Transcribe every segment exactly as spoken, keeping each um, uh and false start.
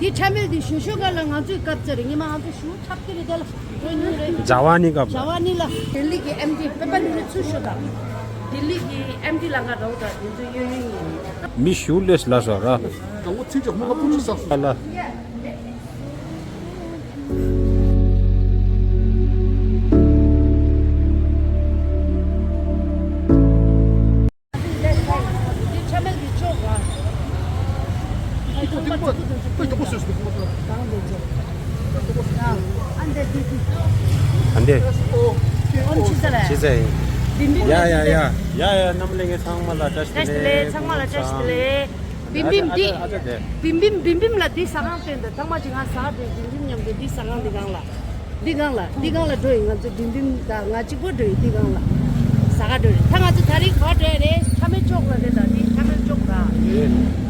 འདི་ཆ་མེད་འདི་ཞུ་ཞུ་ག་ལ་ང་ཚོའི་སྐབས་ཚར་རེད། ཉི་མ་ང་ཚོ་ཞུ་འཁྲབ་ཀྱི་རེད། དེ་ལ་འགྲོ་ཉུང་རེད། ཇ་ཝ་ནི་སྐབས་ཇ་ཝ་ནི་ལ་ལྡི་ལི་གི་ཨེམ་ཌི་པེ་པ་ནི་རེ་ཚུར་ཞུ་དང་། ལྡི་ལི་གི་ཨེམ་ཌི་ལ་ང་རོགས་དང་དེ་ཚོ་གཡོ་ཡོ་ཡིན། མི་ཞུ་ལས་ལ་སོ་ར། དང་པོ་ཚིག་ཅག་མོ་ལ་ཕུ་ཚུ་ས་སོ་ལ། ཨ་འདྲས། ཨོ་ཅི་ཟེར་རེད། ཅི་ཟེར། ཡ་ཡ་ཡ་ཡ་ཡ། རྣམ་གླིང་གི་ཚང་མ་ལ་བཀྲ་ཤིས་བདེ་ལེགས། ཚང་མ་ལ་བཀྲ་ཤིས་བདེ་ལེགས། བིམ་བིམ་འདི། ཨ་ཅག་དེ། བིམ་བིམ་བིམ་བིམ་ལ་འདི་ཟ་ཁང་སྟོན་དང་། ཐང་མ་ཅིག་ང་ཟ་འགྲོ། བིམ་བིམ་མཉམ་དུ་འདི་ཟ་ཁང་འདི་སྒང་ལ། འདི་སྒང་ལ་འདི་སྒང་ལ་འགྲོ་ཡིན། ང་ཚོ་བིམ་བིམ་དང་ང་གཅིག་པོ་འགྲོ་ཡིན། འདི་སྒང་ལ་ཟ་ཁང་འགྲོ་རེད། ད་ང་ཚོ་ད་རིང་ག་པར་འགྲོ་ཡ་རེད། ཁྲ་མེལ་ཅོག་ལ་རེད། ད་འདི་ཁྲ་མེལ་ཅོག་ལ།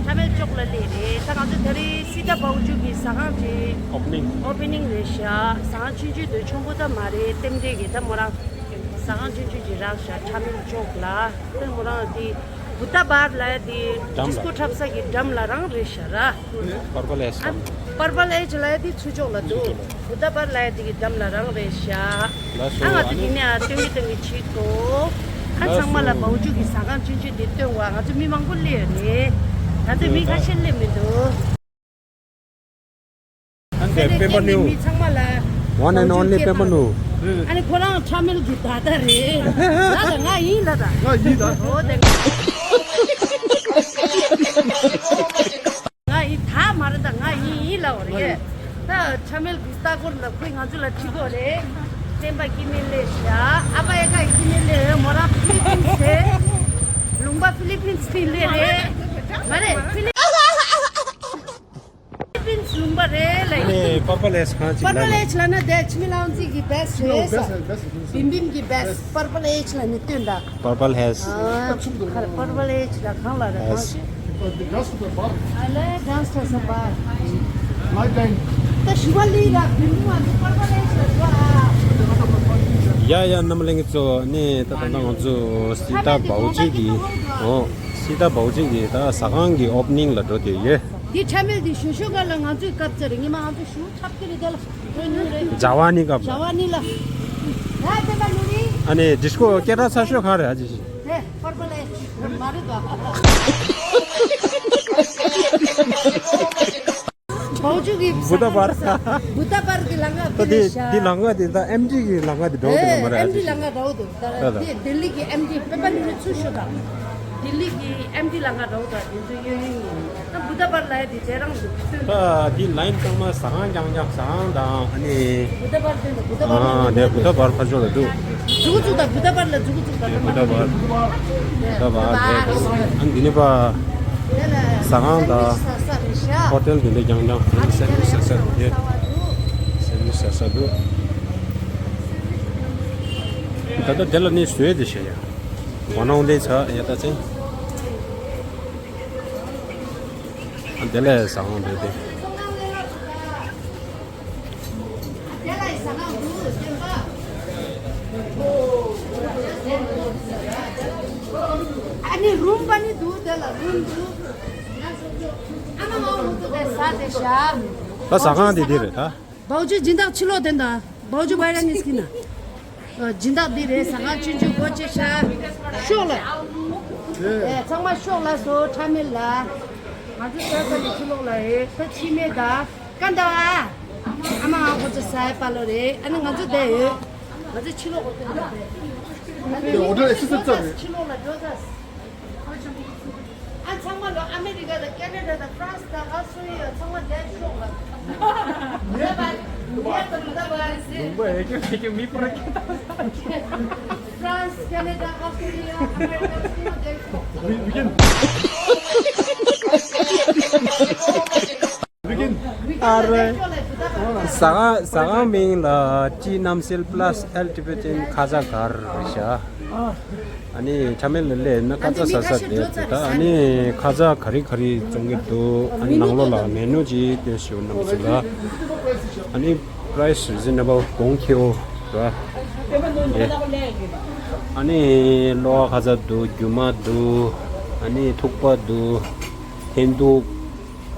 ཁྲ་མེལ་ཅོག་ལ་སླེབས་རེད། ད་ང་ཚོ་ད་རིང་སི་ཏཱ་བའུ་ཅུ་གི་ཟ་ཁང་ཅིག་ཨོ་པེ་ནིང་། ཨོ་པེ་ནིང་རེད་ཤག་ཟ་ཁང་ཆུང་ཆུང་དེ་ཆུང་པོ་ད་མ་རེད། རྟེན་འབྲེལ་གྱི་ད་མོ་རང་ཟ་ཁང་ཆུང་ཆུང་ཅིག་རག་ཤག་ཁྲ་མེལ་ཅོག་ལ། ད་མོ་རང་དེ་བུ་ད་བར་ལ་ཡ་དེ་འགྲམ་ལ། ཌིས་ཀོ་འཁྲབ་ས་གི་འགྲམ་ལ་རང་རེད་ཤག་ར། པར་པལ་ཨེ་ཇི་ཨ། འགྲམ། པར་པལ་ཨེ་ཇི་ལ་ཡ་དེ་ཚུར་ཕྱོགས་ལ་འདུག་ཚུར་ཕྱོགས་ལ། བུ་ད་བར་ལ་ཡ་དེ་གི་འགྲམ་ལ་རང་རེད་ཤག་ལགས་སོ། ཨ་ང་ཚོ་ཨ་ནི་དེ་ནས་ཨ་སྟོན་གི་སྟོན་གི་བྱེད་དོ། ཨ་ལགས་ཚང་མ་ལ་སོ། བའུ་ཅུ་གི་ཟ་ཁང་ཆུང་ཆུང་དེ་སྟོན་བ། ང་ཚོ་མི་མང་པོ་སླེབས་རེད། ད་ཚོད་མི་ཁ་ཤས་སླེབས་མི་འདུག་ཨ་ནི་པེ་པ་ནུ། མི་ཚང་མ་ལ། One and only པེ་པ་ནུ། ཨ་ནི་ཁོ་རང་ཁྲ་མེལ་གྱི་ད་ལྟ་རེད། ལ་ད་ང་ཡིན་ལ་ད། ང་ཡིན་ད། འོ་དེ། ང་ཡིན་ད་མ་རེད་ད། ང་ཡིན་ཡིན་ལ་འོ་རེད། ད་ཁྲ་མེལ་གྱི་ལྟ་སྐོར་ལ་ཁོས་ང་ཚོ་ལ་ཁྲིད་དགོས་རེད། བསྟན་པ་སྐྱིད་མེད་ལས་ཤག་ཨ་ཕ་ཨེ་ཁ་སྐྱིད་མེད་ལས། མོ་རང་ཕི་ལི་པིན་སི་རེད། ལུང་པ་ཕི་ལི་པིན་སི་ནས་སླེབས་རེད། མ་རེད། ཕི་ལི། ཕི་ལི་པིན་སི་ལུང་པ་རེད་ལ་ཡིན། ཨ་ནི་པར་པལ་ཨེ་ཇི་ཁང་ཅིག་པར་པལ་ཨེ་ཇི་ལ་ན་དེ་ཆི་མི་ལའོན་ཙི་གི་བེ་སི་ཊི་རེད་ཤག་བིམ་བིམ་གི་བེ་སི་ཊི། པར་པལ་ཨེ་ཇི་ལ་ནི་སྟོན་ད། པར་པལ་ཧེ་ཛི། ཨ། ཁར་པར་པལ་ཨེ་ཇི་ལ་གང་ལ་རེད། གང་ཞིག་ཨ་ལེ་གང་སྟོན་ས་པ། ད་ཞི་བ་ལི་ར་བིམ་བིམ་ཨ་ནི་པར་པལ་ཨེ་ཇི་ལ་འགྲོ་ཨ། ཡ་ཡ་རྣམ་གླིང་གི་ཚོ་ནི་ད་ད་ད་ང་ཚོ་སི་ཏཱ་བའུ་ཅུ་གི། ཨོ། སི་ཏཱ་བའུ་ཅུ་གི་ད་ཟ་ཁང་གི་ཨོ་པེ་ནིང་ལ་འགྲོ་དེ་ཡོད། འདི་ཆ་མེད་འདི་ཞུ་ཞུ་ག་ལ་ང་ཚོའི་སྐབས་ཚར་རེད། ཉི་མ་ང་ཚོ་ཞུ་འཁྲབ་ཀྱི་རེད། དེ་ལ་འགྲོ་ཉུང་རེད། ཇ་ཝ་ནི་སྐབས་ལ། ཇ་ཝ་ནི་ལ། ད་དེ་ལ་ནུ་རི། ཨ་ནི་ཌིས་ཀོ་སྐད་གྲགས་ཚ་ཤོས་གང་རེད་ཨ་ཅེ་ཞིག་དེ་པར་པལ་ཨེ་ཇི་མ་རེད་ད། བའུ་ཅུ་གི་བུ་ད་བར། བུ་ད་བར་གི་ལམ་ཁ་ད་དེ་དེ་ལ་ཤ། འདི་ལམ་ཁ་དེ་ད་ཨེམ་ཌི་གི་ལམ་ཁ་དེ་འགྲོ་འདུག་མ་རེད་ཨ་ཅེ་ཞིག་ཨེམ་ཌི་ལམ་ཁ་འགྲོ་འདུག་ད་ད་ད། དེ་ལྡི་ལི་གི་ཨེམ་ཌི་པེ་པ་ནི་རེ་ཚུར་ཞོག་དང་། ལྡི་ལི་གི་ཨེམ་ཌི་ལམ་ཁ་འགྲོ་དང་དེ་ཚོ་གཡོ་ཡོ་ཡིན། ད་བུ་ད་བར་ལ་ཡ་དེ་དེ་རང་འདུག་ད་འདི་ལ་ཡིན་ཚང་མ་ཟ་ཁང་རྐྱང་རྐྱང་ཟ་ཁང་དང་ཨ་ནི། བུ་ད་བར་དེ་འདུག་བུ་ད་བར། ཨ་དེ་བུ་ད་བར་ཕར་ཕྱོགས་ལ་འདུག་འཛུགས་འཛུགས་དང་བུ་ད་བར་ལ་འཛུགས་འཛུགས་དང་། བུ་ད་བར། བུ་ད་བར་དེ་ཨ་འདི་ནི་པ། ཟ་ཁང་དང་ཧོ་ཊེལ་དེ་འདྲ་རྐྱང་རྐྱང་དེ་ནི་སེམས་ཤ་ས་དེ། སེམས་ཤ་ས་འདུག་ད་ལྟ་དེ་ལ་ནི་བཟོས་དེ་བྱས་ཡ། མ་ནོང་དེ་ཚ་ཡ་ད་ཚེ། དེ་ལས་ཟ་ཁང་འདྲ་དེ། ཨ་ནི་རུམ་པ་ནི་འདུག་དེ་ལ་རུམ་འདུག་ཨ་མ་མ་འོ་འདུག་དེ་ཟ་དེ་ཤ། ད་ཟ་ཁང་དེ་དེ་རེད་ད། བའུ་ཅུ་སྦྱིན་བདག་ཕྱི་ལོགས་དེ་འདྲ། བའུ་ཅུ་བྷའི་ར་ནི་སི་ཀི་ན། ཨ། སྦྱིན་བདག་འདི་རེད། ཟ་ཁང་ཆུང་ཆུང་སྒོ་ཕྱེ་ཤག་ཤོག་ལ། ཨེ། ཚང་མ་ཤོག་ལ་སོ་ཁྲ་མེད་ལ། ང་ཚོ་ས་ས་ནས་ཕྱི་ལོགས་ལ་ཨེ་ད་ཕྱི་མེད་ད། ཀ་འདའ་བ། ཨ་མ་ང་ཁོ་ཚོ་ས་ཡ་པ་ལོ་རེད། ཨ་ནི་ང་ཚོ་བསྡད་ཡོད། ང་ཚོ་ཕྱི་ལོགས་སྒོ་ཕྱེ་ལ་བསྡད། ཨ་ནི་འོ་ད་ཨེ་སི་སི་ཙམ་རེད། ཕྱི་ལོགས་ལ་འགྲོ་ད། ཨ་ཚང་མ་ལོ་ཨ་མེ་རི་ཀ་དང་ཀེ་ན་ཌ་དང་ཧྥ་རན་སི་དང་ཨོ་སི་ཊྲེ་ལི་ཡ་ཚང་མ་བསྡད་ཤོག་ལ། ངས་པ་ངས་པ་ལ་ད་པ་རེད་ཟེར། ལུང་པ་ཨེ་ཁྱོད་ཁྱོད་མི་པོ་ར་ཁྱོད་ད། ཧྥ་རན་སི་ཀེ་ན་ཌ་ཨོ་སི་ཊྲེ་ལི་ཡ་ཨ་མེ་རི་ཀ་ཚང་མ་བསྡད་ཤོག་ཨ་རེ། ཟ་ཁང་ཟ་ཁང་མིང་ལ་ཅི་རྣམ་སེལ་པ་ལ་སི་ཨེལ་ཊི་བེ་ཊན་ཁ་ཛ་གར་རེད་ཤག་ཨ་ནི་ཁྲ་མེལ་ལ་སླེབས་ན་ཁ་ཛ་ཟ་ས་བསྡད་ཚེ་ད་ཨ་ནི་ཁ་ཛ་ག་རེ་ག་རེ་བཙོང་གི་འདུག་ཨ་ནི་ནང་ལོགས་ལ་མེ་ནུ་ཅིག་སྟོན་ཞུ་རྣམ་པ་ཚོ་ལ། ཨ་ནི་པ་རའི་སི་རི་ཛི་ན་བལ་གོང་ཁེ་པོ་ར། ཨ་ནི་གློ་བ་ཁ་ཛ་འདུག་རྒྱུ་མ་འདུག་ཨ་ནི་ཐུག་པ་འདུག་ཐེན་ཐུག་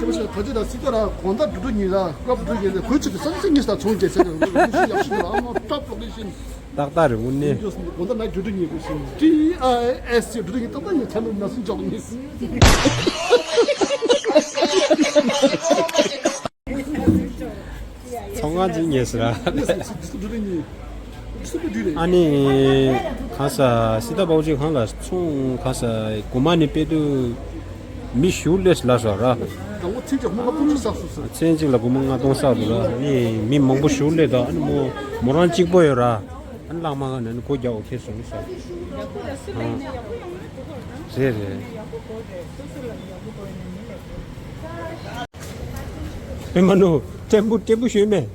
ཁྱེད་མ་ཤེས་ད་ཅི་ད་སྲིད་ཀྱི་ར་གོང་ད་འགྲོ་འགྲོ་ཉིན་ར་སྐབས་འགྲོ་ཉིན་ར་གོས་ཆུ་དེ་ས་ཆ་སེ་ཉིས་ད་ཚོང་རྒྱལ་ས་ར་རུ་ཤི་ཡག་ཤི་ད་ཨ་མ་ཏོབ་ལོ་གི་ཤིན། ཏག་ཏག་རེད་དངོས་གནས། གོང་ད་ན་འགྲོ་འགྲོ་ཉིན་གོས་ཤིན་ཌི་ཨའི་ཨེས་ཅི་འགྲོ་འགྲོ་ཉིན་ཏག་ཏག་ཉིན་ཚ་ནུ་ན་སུན་ཅོག་ཉིན། ཚོང་ཁང་ཅིག་ཉེ་ཟེར་ར། ཨ་ནི་གང་ས་སི་ཏ་བའོ་ཅིག་གང་ལ་ཚོང་གང་ས་གོ་མ་ནི་དཔེ་དུ་མི་ཞུ་ལས་ལ་སོ་ར། ཚན་གཅིག་ལ་སྒོར་མོ་ལྔ་སྟོང་བསགས་འདུག་ར། ཨ་ནི་མི་མང་པོ་ཞུ་ལས་དང་ཨ་ནི་མོ་མོ་རང་གཅིག་པོ་ཡོད་ར། ཨ་ནི་ལག་མ་ག་ནས་ནི་སྒོ་རྒྱག་འོ་ཁེ་སོང་ས། རེད་རེད། པད་མ་ནུ་ཏྲེན་པུ་ཏྲེན་པུ་ཞུས་མེད།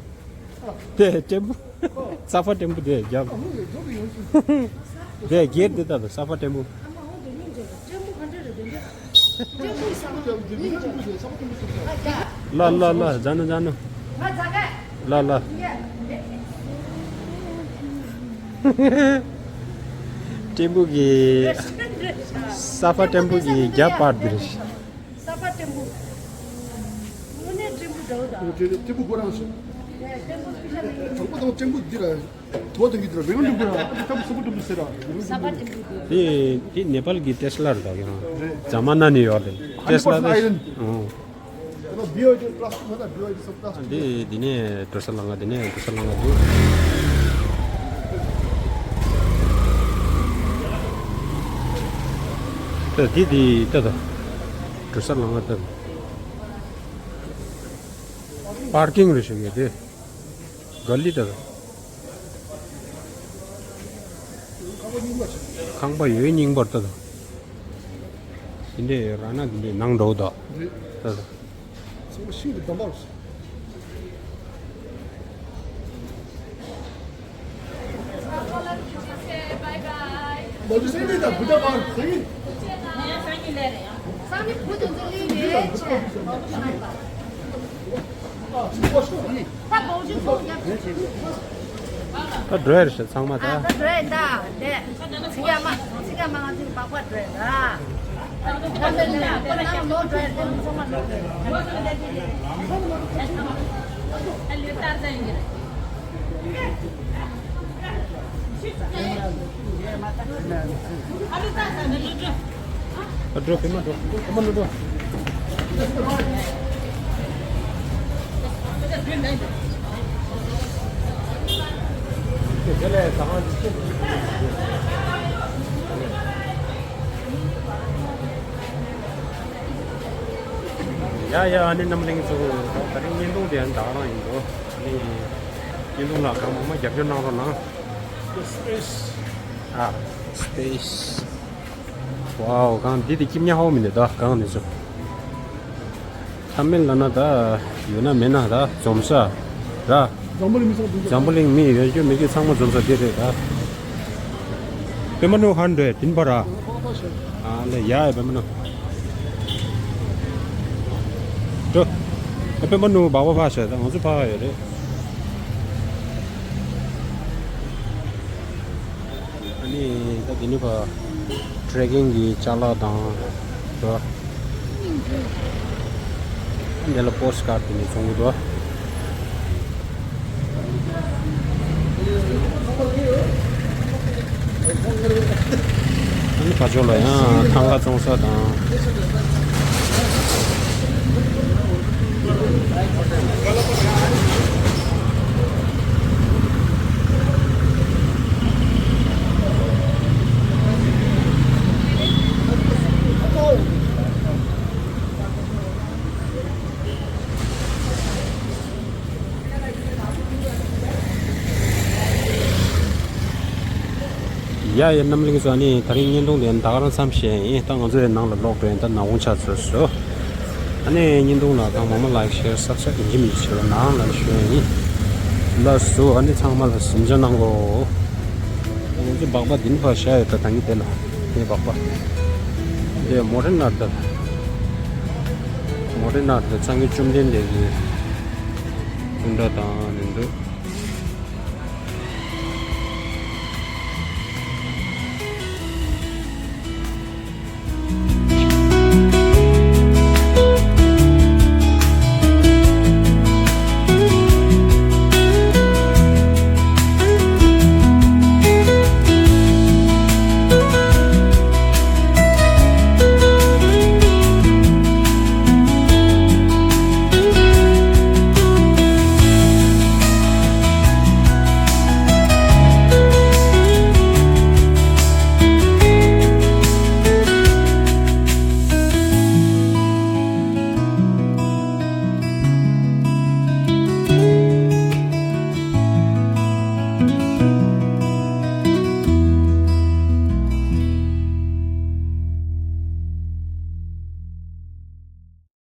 དེ་ཏྲེན་པུ། ས་ཕ་ཏྲེན་པུ་དེ་རྒྱབ། དེ་སྒེར་དེ་ལྟ་དང་ས་ཕ་ཏྲེན་པུ། ལ་ལ་ལ་ཛ་ནུ་ཛ་ནུ། ལ་ལ། ཏྲེན་པུ་གི། ས་ཕ་ཏྲེན་པུ་གི་རྒྱབ་པར་དེ་རེད། ས་པ་ཏྲེན་པུ། དངོས་གནས་ཏྲེན་པུ་འདྲ་བོ་དང་། ཏྲེན་པུ་ཁོ་རང་ཞིག་ཏྲེན་པུ་སྤི་ཤ་ནི། དང་པོ་དང་ཏྲེན་པུ་འདི་ར། དུ་བ་དང་གི་འདི་ར་རི་ལུང་ཏྲེན་པུ་ར་ཨ་ཏི་ཏམ་སུ་པུ་ཏྲེན་པུ་ཟེར་ར། ས་པ་ཏྲེན་པུ་འདི། དེ་དེ་ནེ་པཱལ་གི་ཏེ་སི་ལ་རེད་ད་གི་རང་། རེད། ཛ་མ་ན་ནས་ཡོད་རེད། ཏེ་སི་ལ་དེ། ཨང་། དེ་ནོ་བི་ཨོ་ཨི་ཏི་པ་ལ་སི་ཏིག་མ་ད་བི་ཨོ་ཨི་ཏི་སོ་པ་ལ་སི་ཏིག་འདི་འདི་ནས་འགྲོ་ས་ལ་ང་འདི་ནས་འགྲོ་ས་ལ་ང་འདུག་ད་འདི་འདི་ལྟ་ད། འགྲོ་ས་ལ་ང་ལྟ་ད། པར་ཀིང་རེད་ཤག་གི་དེ། ག་ལི་ལྟ་ད། ཁང་པ་ཡོད་རྙིང་པར་ལྟ་ད། དེ་འདྲས་ར་ན་དེ་འདྲས་ནང་འགྲོ་ད། ལྟ་ད། ཚང་མ་ཤིང་གི་འདམ་པར། ད་འགྲོ་ཡ་རེད་ཤག་ཚང་མ་ད། ད་འགྲོ་ཡ་ད་དེ། ཚིག་ཡ་མ་ཚིག་ཡ་མ་ང་ཚོའི་པགས་པ་འགྲོ་ཡ་ད། ད་ནང་ལོག་འགྲོ་ཡ་དེ་ཚང་མ་ལོག་འགྲོ་ཡ། ཨ་འགྲོ་པད་མ་འགྲོ། པད་མ་འགྲོ་འགྲོ། དེ་ལས་ཟ་ཁང་འདི་ཆེ། ཡ་ཡ། ཨ་ནི་རྣམ་གླིང་ཚོ་ད་རིང་བརྙན་ཐུང་དེ་ད་ག་རང་ཡིན་འགྲོ། ཨ་ནི་བརྙན་ཐུང་ལ་གང་མང་མང་རྒྱབ་སྐྱོར་གནང་རོགས་གནང་། Space. ཨ། Space. Wow, གང་འདི་དེ་སྐྱིབ་ཉག་ཧོ་མི་འདུག་ད་གང་འདི་ཚོ། ཐ་མལ་ལ་ན་ད་ཡོད་ན་མེད་ན་ད་འཛོམས་ས་ར། འཛམ་བུ་གླིང་མི་ཚང་མ་འཛོམས་ས། འཛམ་བུ་གླིང་མི་ཡོད་རྒྱུ་མེད་རྒྱུ་ཚང་མ་འཛོམས་ས་དེ་རེད་ད། པད་མ་ནུ་ཧན་རེད་དིན་པ་ར། ཨ་ལེ་ཡ་ཡ་པད་མ་ནུ། འགྲོ། ཨ་པད་མ་ནུ་བག་བ་ཕ་ཤ་ད་ང་ཚོ་ཕ་ཡོད་རེད། ཨ་ནི་ད་དེ་ནི་ཕ་ཊེ་རེ་ཀིང་གི་ཅ་ལག་དང་། འགྲོ། འདི་ལ་པོ་སི་ཊི་ཀར་དེ་ནི་བཙོང་གི་འདུག་ཨ་ནི་ཕ་ཇོ་ལ་ཡང་ཐང་ག་བཙོང་ས་དང་། ཡ་ཡ། རྣམ་གླིང་ཚོ། ཨ་ནི་ད་རིང་བརྙན་ཐུང་དེ་ད་ག་རང་མཚམས་བཞག་ཡིན། ད་ང་ཚོ་ཡང་ནང་ལ་ལོག་འགྲོ་ཡིན། ད་ནག་ཁུང་ཆགས་ཚར་སོང་། ཨ་ནི་བརྙན་ཐུང་ལ་གང་མང་མང་ལའིཀ་ཤེར་སབ་སི་ཀ་རབ་ཡིན་གཅིག་མིན་གཅིག་བྱེད་རོགས་གནང་ལབ་ཞུ་ཡ་ཡིན། ལགས་སོ། ཨ་ནི་ཚང་མ་ལ་གཟིམ་འཇགས་གནང་གོ། ང་ཚོ་སྦག་སྦག་འདི་ནས་ཕར་བཞག་ཡོད། ད་ད་གིན་དེ་ལ་དེ་སྦག་སྦག་དེ་མོ་ཊ་ནར་ད། ངོ་སྤྲོད་གནང་འདུག་གཙང་ཁེ་བཅོམ་ལྡན་འདས་ཀྱི་སྐུ་འདྲ་དང་ནི་འདུག